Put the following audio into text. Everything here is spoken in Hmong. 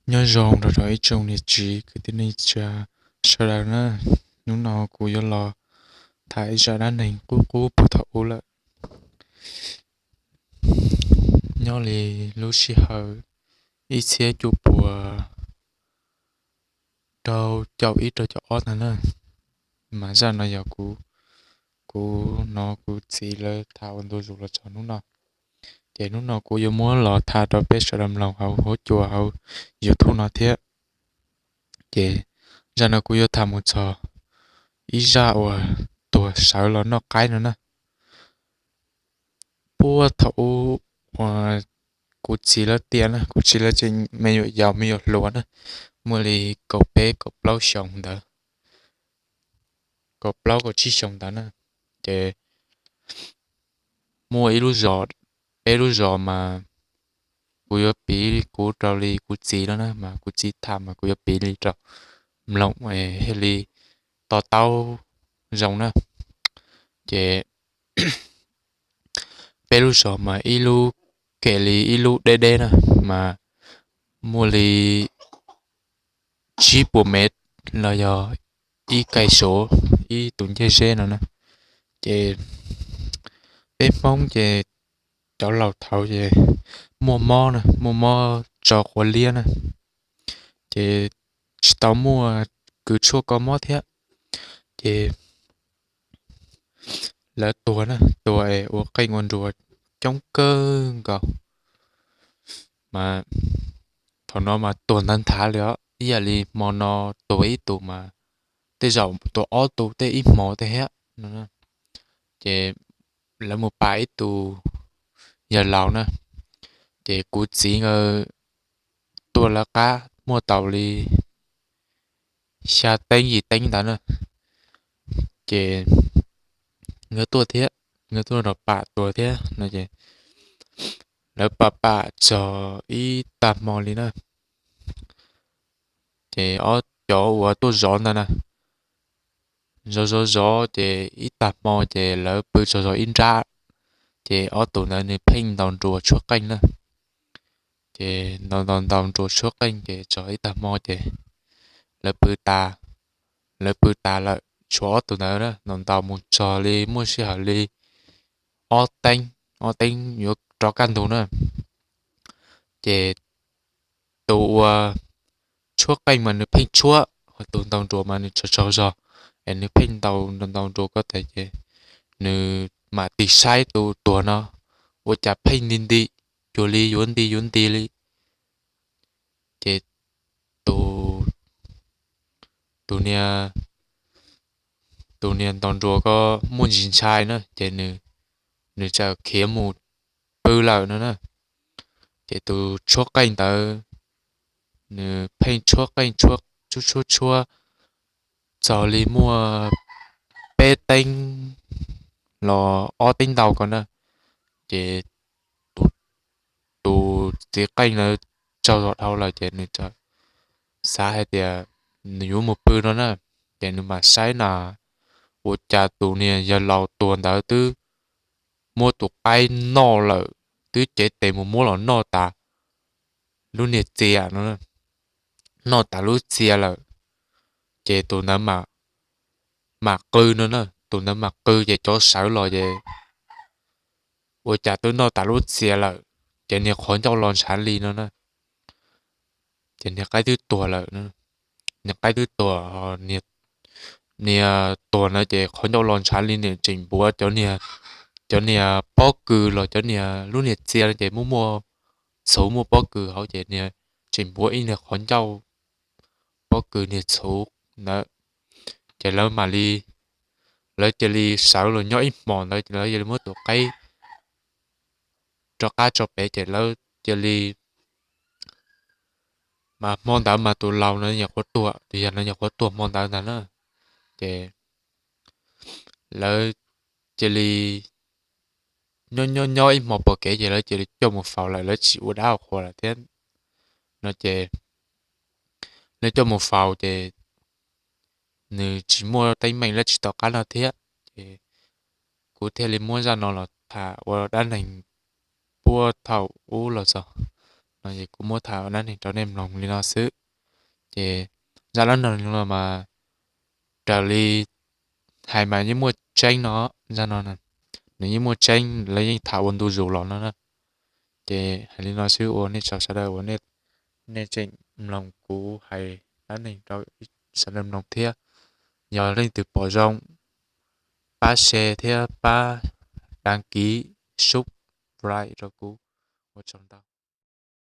Nyob zoo rau rau ib tsoom niam txiv kwv tij neej tsa sawv daws na. Hnub no kuv yuav los tham ib zaj dab neeg qub qub puag thaum ub lawm. Nyob li lub sij hawm ib txhiab cuaj puas rau caum ib rau caum ob ntag na, mas zaj no yog kuv, kuv hnov kuv txiv lawv tham ua ntu zus los txog hnub no. Ces hnub no kuv yuav muab los tham rau peb sawv daws mloog hauv huab cua hauv YouTube no thiab. Ces zaj no kuv yuav tham mus txog ib zaj uas tuag sawv los noj qaib no na. Puag thaum ub uas kuv txiv lawv tiam na, kuv txiv lawv tseem me nyuam yaus me nyuam hluas na, muaj li kaum peb kaum plaub xyoos ntawd, kaum plaub kaum tsib xyoos ntawd na. Ces muaj ib lub zos, peb lub zos mas kuv yuav piv kuv raws li kuv txiv lawv na, mas kuv txiv tham mas kuv yuav piv li rau mloog thiaj li to taub zoo na. Ces peb lub zos mas ib lub kem li ib lub deb deb na, mas muaj li tsib puas mev los yog ib kais saud ib tus ncej zeb no na. Ces peb Hmoob ces cov laus thaud ces muaj mob na, muaj mob tso quav liab na, ces tsis tau muaj kws tshuaj kho mob thiab. Ces lawv tuag na, tuag es ua qeej ua nruas coob kawg nkaus, mas thaum no mas tuag nthav nthav li os, ib yam li hmo no tuag ib tus mas tej zaum tuag ob tus tej ib hmo tej thiab no. Ces lawv mus pam ib tus yawg laus na, ces kuv txiv nkawd tuaj lawv qab muaj tau li xya teeb yim teeb ntawd na. Ces nkawd tuaj thiab, nkawd tuaj rau pam tuag thiab no ces lawv pam pam txog ib tag hmo li na, ces ob cov uas tuaj zov ntawd na, zov zov zov ces ib tag hmo ces lawv pw txog zog ib nrab, ces ob tus ntawd nws pheej ntaus nruas tshuab qeej na. Ces ntaus ntaus ntaus nruas tshuab qeej ces txog ib tag hmo ces lawv pw tas, lawv pw tas lawm tshuav ob tus ntawd na, ntaus ntaus mus txog li muaj sij hawm li ob teeb, ob teeb yuav rov kaj ntug na. Ces tus uas tshuab qeej mas nws pheej tshuab, ho tus ntaus nruas mas nws tsaug tsaug zog, es nws pheej ntaus ntaus nruas ko tas ces nws mam tig saib tus tuag no ua cas pheej nti nti, cuag li yuav nti yuav nti li. Ces tus, tus niag, tus niag ntaus nruas ko muaj ntsis ntshai na ces nws, nws txawm khiav mus pw lawm no na. Ces tus tshuab qeej ntawd nws pheej tshuab qeej, tshuab tshuab tshuab txog li muaj peb teeb los ob teeb ntau ko na. Ces tus txiv qeej ntawd tsaug zog dhau lawm ces nws txawm xav hais tias nws yuav mus pw no na. Ces nws mam saib na, ua cas tus niag yawg laus tuag ntawd twb muab tus qaib noj lawm, twb cev tes mus muab los noj tas lub niag txia no, noj tas lub txia lawm. Ces tus ntawd mam qw no na, tus ntawd mam qw ces cov sawv los ces ua cas twb noj tas lub txia lawm, ces niag qhov ncauj los ntshav li no na. Ces niag qaib twb tuag lawm, niag qaib twb tuag, niag tuag na ces qhov ncauj los ntshav li nws tseem npuav cov niag, cov niag pob kws los cov niag lub niag txia no ces muaj muaj txhuv muaj pob kws hauv ces niag tseem npuav ib niag qhov ncauj pob kws niag txhuv ntawd. Ces lawv mam li, lawv cia li sawv los nyob ib hmos ntawd ces lawv cia li muab tus qaib rov qab tso pem ces lawv cia li, mas hmo ntawd mas tus laus no nyuam qhuav tuag, tus yawg no nyuam qhuav tuag hmo ntawd ntag na. Ces lawv cia li nyob nyob nyob ib hmo pom kev ces lawv cia li coj mus faus lawm, lawv tsis ua dab ua qhua lawm thiab no ces lawv coj mus faus ces nws tsis muaj teeb meem, lawv tsis tom qab no thiab. Ces kuv thiaj li muab zaj no los tham ua dab neeg puag thaum ub los txog Es kuv muab tham dab neeg rau nej mloog li no xwb. Ces zaj dab neeg no mas raws li hais mas yeej muaj tseeb no, zaj no nws yeej muaj tseeb, lawv yeej tham ua ntu zus los no na. Ces hais li no xwb, ua nej tsaug sawv daws uas nej tseem mloog kuv hais dab neeg rau sawv daws mloog thiab. Yog leej twg pom zoo, pab share thiab pab đăng ký, subscribe rau kuv. Ua tsaug ntau.